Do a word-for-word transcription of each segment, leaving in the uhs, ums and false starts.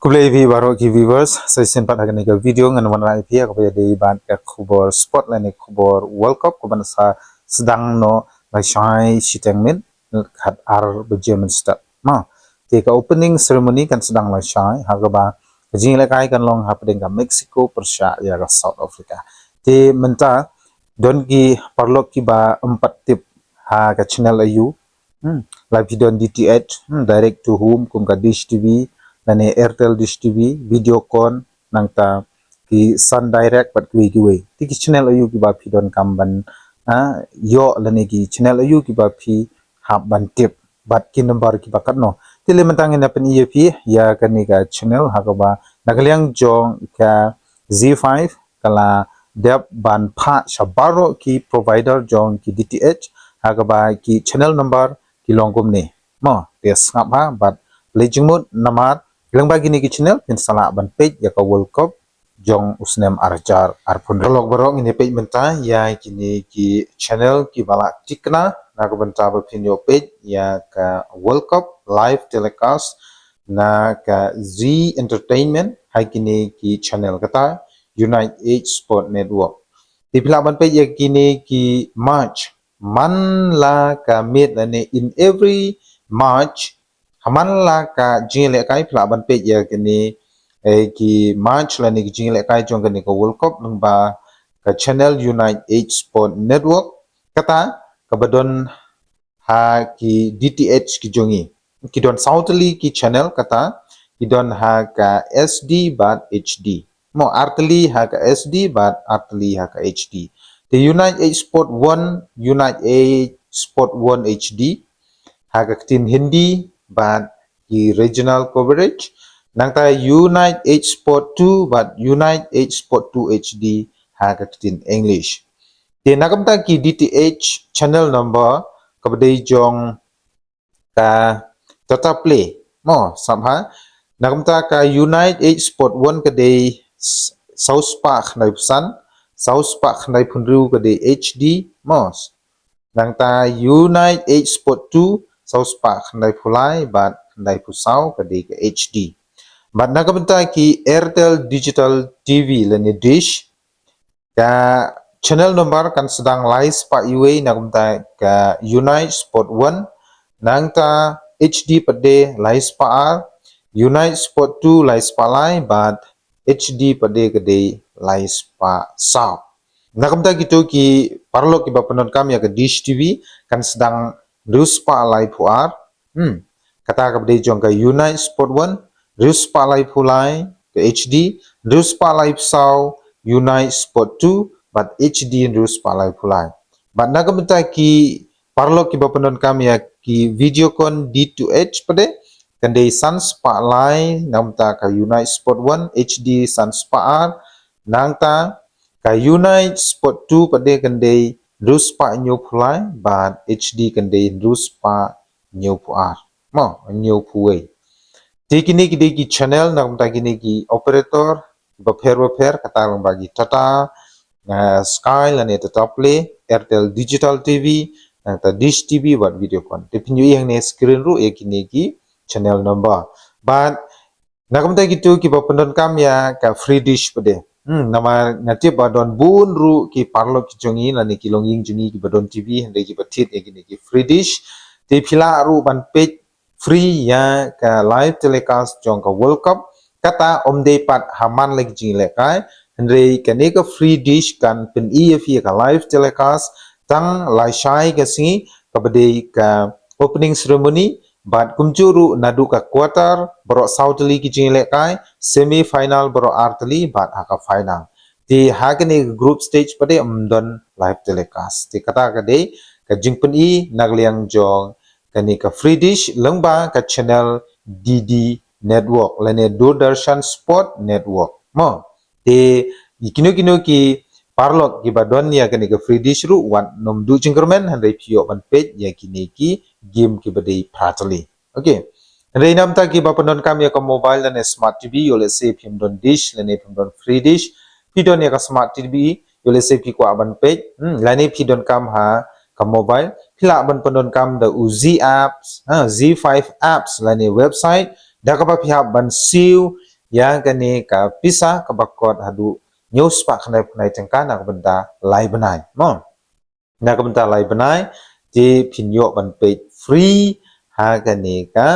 Khublei ïa phi baroh ki viewers, sa shisien pat ha kane ka video ngan wanrah ïa phi ha kaba ïadei bad ka khubor sport lane khubor World Cup kaban sa sdang noh lashai shiteng miet, khatar baje mynstep. Mo, te ka opening ceremony kan sdang lashai, ha kaba ka jingïalehkai kan long hapdeng ka Mexico pyrshah ïa ka South Africa. Te mynta don ki paralok kiba ym pat tip ha ka channel aiu. Hmm. La phi don D T H, hmm, direct to home, kum ka Dish T V, lane Airtel Dish T V, Videocon, nangta ki Sun Direct bad kiwei kiwei. Te ki channel aiu kiba phi donkam ban, ah, ïoh lane ki channel aiu kiba phi hap ban tip bad ki number kiba katno. Te lei mynta ngin ïa pyni ïa phi ïa kane ka channel ha kaba na ka liang jong ka Z five ka la dep ban phah sha baroh ki provider jong ki D T H ha kaba ki channel number ki long kumne. Mo, te sngap ha bad leit jingmut namar lyngba kine ki channel phin sa lah ban peit ïa ka World Cup jong u snem ar hajar arphew hynriew. Paralok baroh, ngin ïa peit mynta ïa kine ki channel kiba la tikna na ka bynta ba phin ïoh peit ïa ka World Cup live telecast na ka Zee Entertainment ha kine ki channel. Kata United Age Sport Network. Te phi lah ban peit ïa kine ki match man la ka miet lane in every match, ha man la ka jingïalehkai phi lah ban peit ïa kine, eh, ki match lane ki jingïalehkai jong kane ka World Cup lyngba ka channel United Age Sport Network. Kata kaba don ha ki D T H ki jong ngi. Ki don saw tylli ki channel, kata ki don ha ka S D bad H D. Mo, ar tylli ha ka S D bad ar tylli ha ka H D. Te United Age Sport One, United Age Sport One H D ha ka ktien Hindi bad ki regional coverage. Nangta United Age Sport Two bad United Age Sport Two H D ha ka ktien English. Te na ka bynta ki D T H channel number kaba dei jong ka Tata Play. Mo, sngap ha. Na ka bynta ka United Age Sport One ka dei s-, saw spah khyndai phew san, saw spah khyndai phew hynriew ka dei H D. Mo, nangta United Age Sport Two saw spah khyndai phew lai bad khyndai phew saw ka dei ka H D. Bad na ka bynta ki Airtel Digital T V lane Dish, ka channel number kan sdang lai spah uwei na ka bynta ka United Sport One, nangta H D pat de lai spah ar, United Sport Two lai spah lai bad H D pat de ka dei lai spah saw. Na ka bynta kito ki paralok kiba pyndonkam ïa ka Dish T V kan sdang hynriew spah lai phew ar. Hmm. Kata kaba dei jong ka United Sport One, hynriew spah lai phew lai ka H D, hynriew spah lai phew saw United Sport Two bad H D hynriew spah lai phew lai. Bad na ka bynta ki paralok kiba pyndonkam ïa ki Videocon D two H pat de kan dei san spah lai, nangta ka United Sport One H D san spah ar, nangta ka United Sport Two pat de kan dei hynriew spah hynñiew phew lai bad H D kan dei hynriew spah hynñiew phew ar. Mo, hynñiew phew wei. Te kine ki dei ki channel na ka bynta kine ki operator bapher bapher, kata lyngba ki Tata, ah, Sky lane Tata Play, Airtel Digital T V, nangta Dish T V bad Videocon. Te phin ïohi hangne screen ruh ïa kine ki channel number. Bad na ka bynta kito kiba pyndonkam ïa ka free dish pat de. Hmm, namar nga tip ba don bun ruh ki paralok ki jong ngi lane ki longïing jong ngi kiba don T V hynrei kiba thied ïa kine ki free dish. Te phi lah ruh ban peit free ïa ka live telecast jong ka World Cup. Kata ym dei pat ha man la ki jingïalehkai, hynrei kane ka free dish kan pyni ïa phi ïa ka live telecast tang lashai ka sngi kaba dei ka opening ceremony, bad kumjuh ruh naduh ka quarter baroh saw tylli ki jingïalehkai, semi final baroh ar tylli bad ha ka final. Te ha kane ka group stage pat de ym don live telecast. Te kata ka dei ka jingpyni na ka liang jong kane ka free dish lyngba ka channel D D Network lane Doordarshan Sport Network. Mo, te ïa kino kino ki paralok kiba don ïa kane ka free dish ruh wat nym duh jingkyrmen hynrei phi ïoh ban peit ïa kine ki game kiba dei phra tylli. Okay. Hynrei na ka bynta kiba pyndonkam ïa ka mobile lane smart T V, ïoh lehse phim don dish lane phim don free dish, phi don ïa ka smart T V, ïoh lehse phi kwah ban peit, hmm, lane phi donkam ha ka mobile, phi lah ban pyndonkam da u Zee apps, ha, Zee five apps lane website, da kaba phi hap ban siew ïa kane ka pisa kaba kot haduh hynñiew spah khyndai phew khyndai tyngka na ka bynta lai bnai. Mo. Na ka bynta lai bnai, te phin ïoh ban peit free ha kane ka,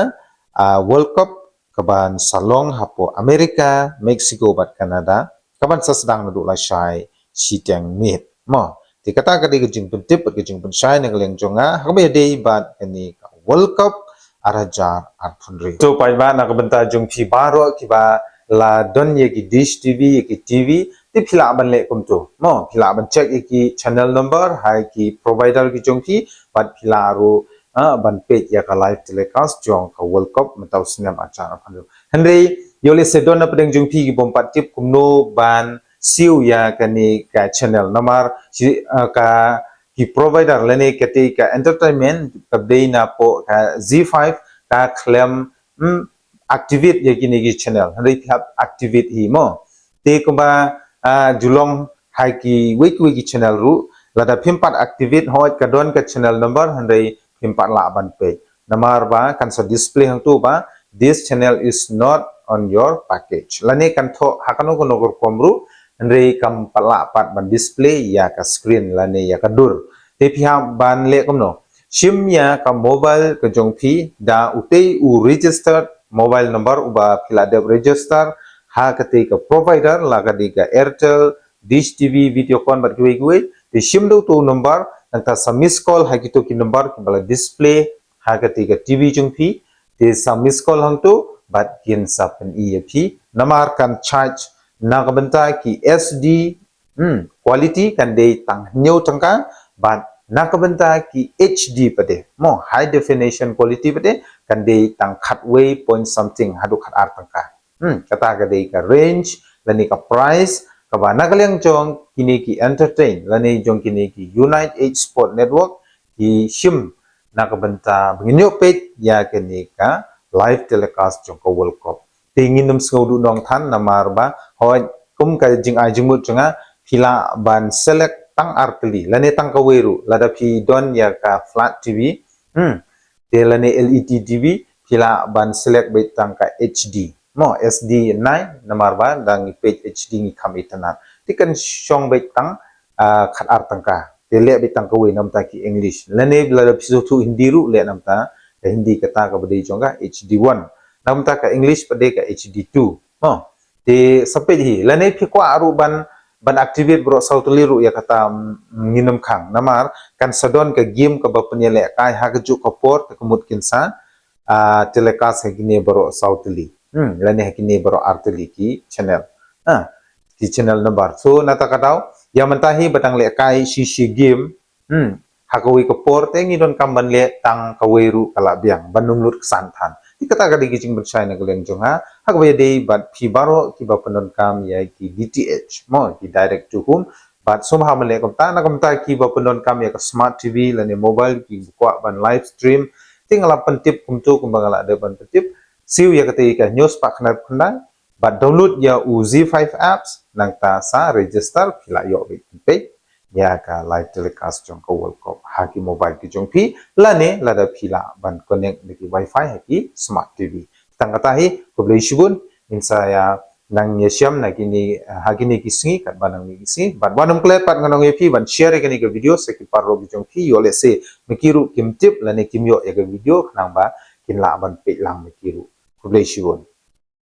ah, World Cup kaban sa long hapoh America, Mexico bad Canada, kaban sa sdang naduh lashai shiteng miet. Mo, te kata ka dei ka jingpyntip bad ka jingpynshai na ka liang jong nga ha kaba ïadei bad kane ka World Cup ar hajar arphew hynriew. To paidbah, na ka bynta jong phi baroh kiba la don ïa ki dish T V, ïa ki T V, te phi lah ban leh kumto. Mo, phi lah ban check ïa ki channel number ha ki provider ki jong phi, bad phi lah ruh, ah, ban peit ïa ka live telecast jong ka World Cup mynta u snem ar hajar arphew hynriew. Hynrei ïoh lehse don na pdeng jong phi ki bym pat tip kumno ban siew ïa kane ka channel. Namar shi, ah, ka ki provider lane kata ka entertainment kaba dei napoh ka Z five ka khlem, hmm, activate ïa kine ki channel. Hynrei phi hap activate hi mo. Te kumba, ah, ju long ha kiwei kiwei ki channel ruh, lada phim pat activate, hooid ka don ka channel number hynrei phim pat lah ban peit. Namar ba kan sa display hangto ba, "This channel is not on your package." Lane kan thoh ha kano kano ka rukom ruh, hynrei kam pat lah pat ban display ïa ka screen lane ïa ka dur. Te phi hap ban leh kumno? Shim ïa ka mobile ka jong phi da utei u registered mobile number uba phi la dep register ha katei ka provider, la ka dei ka Airtel, Dish T V, Videocon bad kiwei kiwei. Te shim da uto u number, nangta sa miss call ha kito ki number kiba la display ha katei ka T V jong phi. Te sa miss call hangto bad kin sa pyni ïa phi. Namar kan charge na ka bynta ki S D, hmm, quality kan dei tang hynñiew tyngka, bad na ka bynta ki H D pat de, mo, high definition quality pat de, kan dei tang khatwei point something haduh khatar tyngka. Hmm, kata ka dei ka range lane ka price kaba na ka liang jong kine ki entertain lane jong kine ki Unite Age Sport Network ki shim na ka bynta ba ngin ïoh peit ïa kane ka live telecast jong ka World Cup. Te ngin ym sngew duh nongthan namar ba, hooid, kum ka jingai jingmut jong nga, phi lah ban select tang ar tylli lane tang kawei ruh, lada phi don ïa ka flat T V, hmm, te lane L E D T V, phi lah ban select beit tang ka H D. Mo, S D nai, namar ba da ngi peit H D ngi kham itynnad. Te kan shong beit tang, ah, khatar tyngka. Te leh beit tang kawei namta ki English. Lane lada phi sngewthuh Hindi ruh leh namta ka Hindi, kata kaba dei jong ka H D one. Namta ka English pat de ka H D two. Mo. Te sa peit hi. Lane phi kwah ruh ban, ban activate baroh saw tylli ruh ïa kata, mm, ngin ym khang. Namar kan sa don ka game kaba pynïalehkai ha kajuh ka por, te ka mut kin sa, ah, telecast ha kine baroh saw tylli. Hmm, lane ha kine baroh ar tylli ki channel. Ah, ki channel number. So nata ka daw, ïa mynta hi ba dang lehkai shi shi game, hmm, ha kawei ka por te ngi donkam ban leh tang kawei ruh ka la biang, ban ym lut ksan than. Te kata ka dei ka jingpynshai na ka liang jong nga ha kaba ïadei bad phi baroh kiba pyndonkam ïa ki D T H, mo, ki direct to home. Bad sngewbha ban leh kumta, na ka bynta kiba pyndonkam ïa ka smart T V lane mobile kiba kwah ban live stream, te nga la pyntip kumto kumba nga la dep ban pyntip. Siew ïa katei ka hynñiew spah khyndai phew khyndai, bad download ïa u Z five apps, nangta sa register, phi lah ïoh beit ban peit ïa ka live telecast jong ka World Cup ha ki mobile ki jong phi, lane lada phi lah ban connect da ki wifi ha ki smart T V. Tang kata hi, khublei shibun, ngin sa ïa nang ïashem na kine, ha kine ki sngi, katba nang mih ki sngi, bad wat nym klet pat, ngan ong ïa phi ban share ïa kane ka video sa ki paralok ki jong phi, ïoh lehse ma ki ruh kim tip lane kim ïoh ïa ka video, khnang ba kin lah ban peit lang ma ki ruh. Khublei shibun.